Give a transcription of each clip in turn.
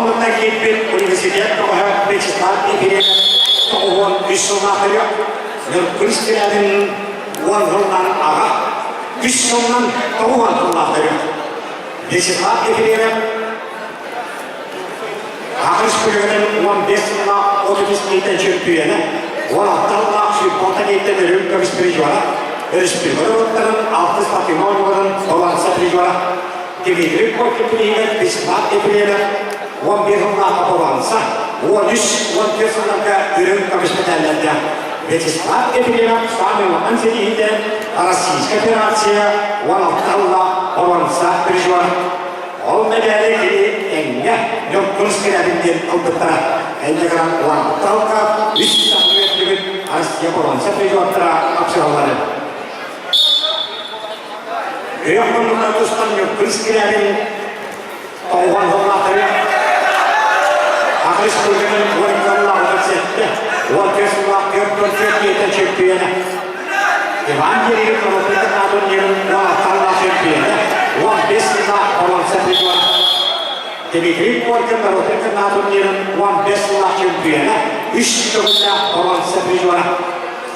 Онно киирбит университет көҕөһө Вячеслав Ефимов 93 сыллаахтарыгар Ньургун Скрябин уон сылынан аҕа, үс сылынан 90 сыллаахтарыгар Вячеслав Ефимов Саха Республикатын 15 сыллаах 33 киһиттэн чөмпүйүөнэ, 16 сыллаах 26 киһиттэн үрүҥ көмүс призера, өрөспүүбүлүкэ норуоттарын алтыс спортивнай оонньууларын баланса призера, Дмитрий Коркин иһигэр Вячеслав Ефремов 11 сыллаахха Прованса, 13-14 сылларга үрүҥ көмүс мэтээллэрдээх. Вячеслав Ефремов саамай улахан ситиһиитэ Российская Федерация 16 сыллаах Прованса призера. Ол мэтээли кини тэҥҥэ Ньургун Скрябин диэн ылбыттара. Инньэ гынан улааппыт үс үөрдүбүт Россия Прованса призердара хапсыһаллары. Күөх муннуктан тустан Ньургун Скрябин тоҕуһан сыллаахтарыгар Саха Республикатын уон 37, 14 сыллаах 44 киһитэ чөмпүйүөнэ. Иван Кириллин норуотун турнирын 16 чөмпүйүөнэ, 15 сыллаах боруонса призера. Дмитрий Коркин норуотун турнирын 15 сыллаах чөмпүйүөнэ, үс төгүллээх боруонса призера.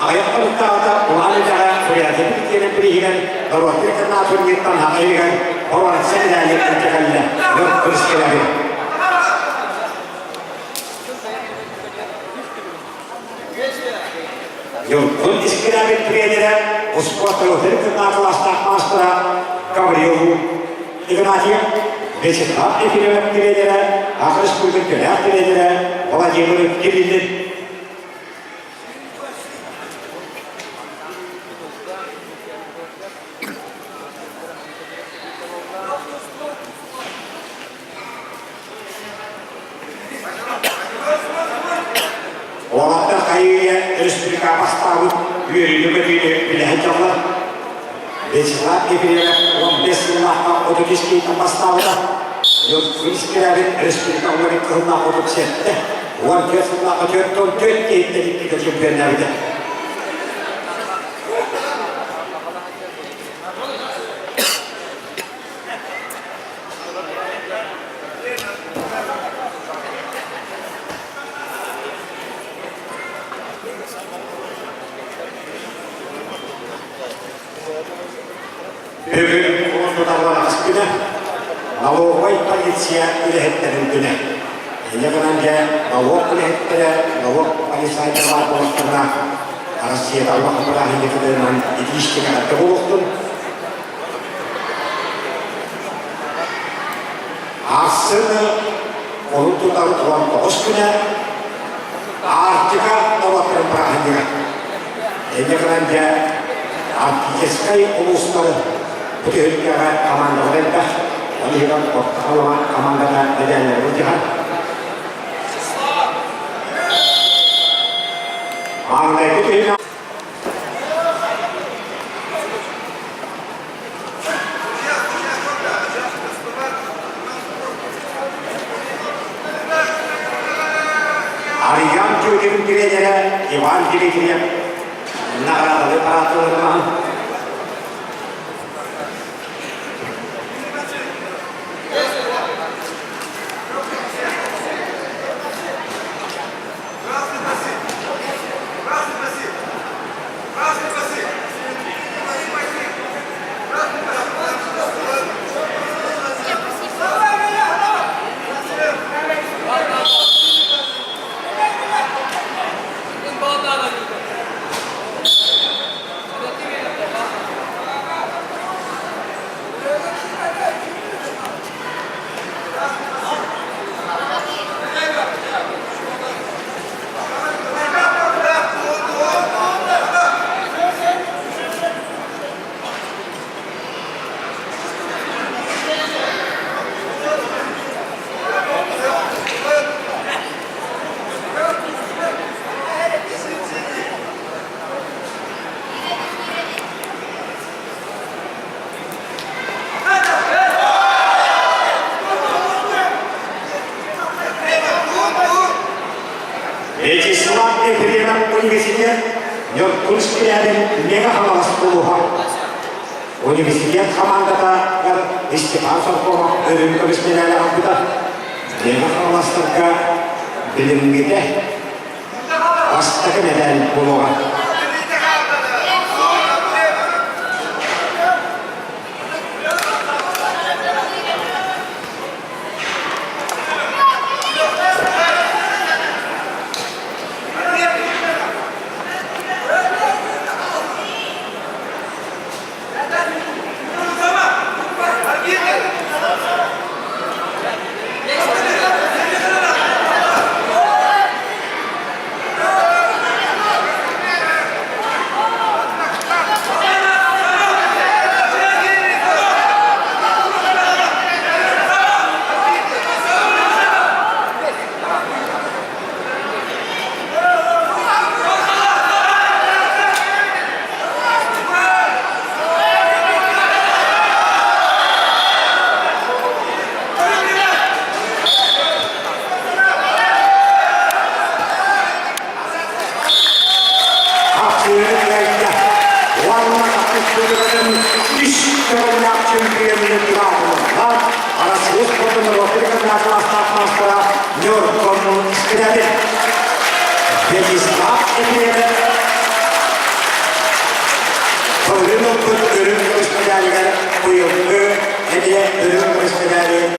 Аҕыйах хонуктааҕыта Улаан Эбэҕэ Бурятия Пикиэнин бирииһигэр норуоттар интернат турниртан аҕа иһигэр боруонса медали илдьэ кэллэ. Ньургун Скрябин. Ньургун Скрябин тренерэ, успуорт норуоттар интернат кылаастаах маастара Гаврил Игнатьев, Вячеслав Ефимов тренерэ, Саха Республикатын төлөөх тренерэ Владимир Кириллин. Уолаттар хайыы-үйэ республика бастаабыт үөрүүнү-көтүүнү билэһин дьоллор. Вячеслав Ефремов 15 сыллаахха 33 киһиттэн бастаабыта. Юрскирабин республика уон кыһыллаах 37, 14 сыллаахха 44 киһиттэн иккитэ чемпионнаабыта. Бүгүн Улуус күнэ, налоговай полиция үлэһиттэрин күнэ. Инньэ гынан дьэ налог үлэһиттэрэ, налог полицайдара баар буоллахтарына, Россията улахан бырааһынньыктарынан итиистик эҕэрдэ буолуохтун. Арсыны олун тутар 19 күнэ Арктика норуоттарын бырааһынньыга. Инньэ гынан дьэ арктическай улуустары бу түһүлгэҕэ командалар элбэх. Ол иһигэр Орто Халыма командата мэдээллэри былдьаһар. Маҥнайгы түһүмэх Арыйаан Тюрин тренерэ Иван Дмитриев наҕараадалыы параатталарынан Вячеслав Ефремов университет Ньургунскайын Мега Хаҥалас улууһа. Университет хамаандата Степан Соркомов өрүн көмүс медали ылбыта. Мэҥэ Хаҥаластарга билиҥҥитэ бастакы мэтээл буолуоҕа.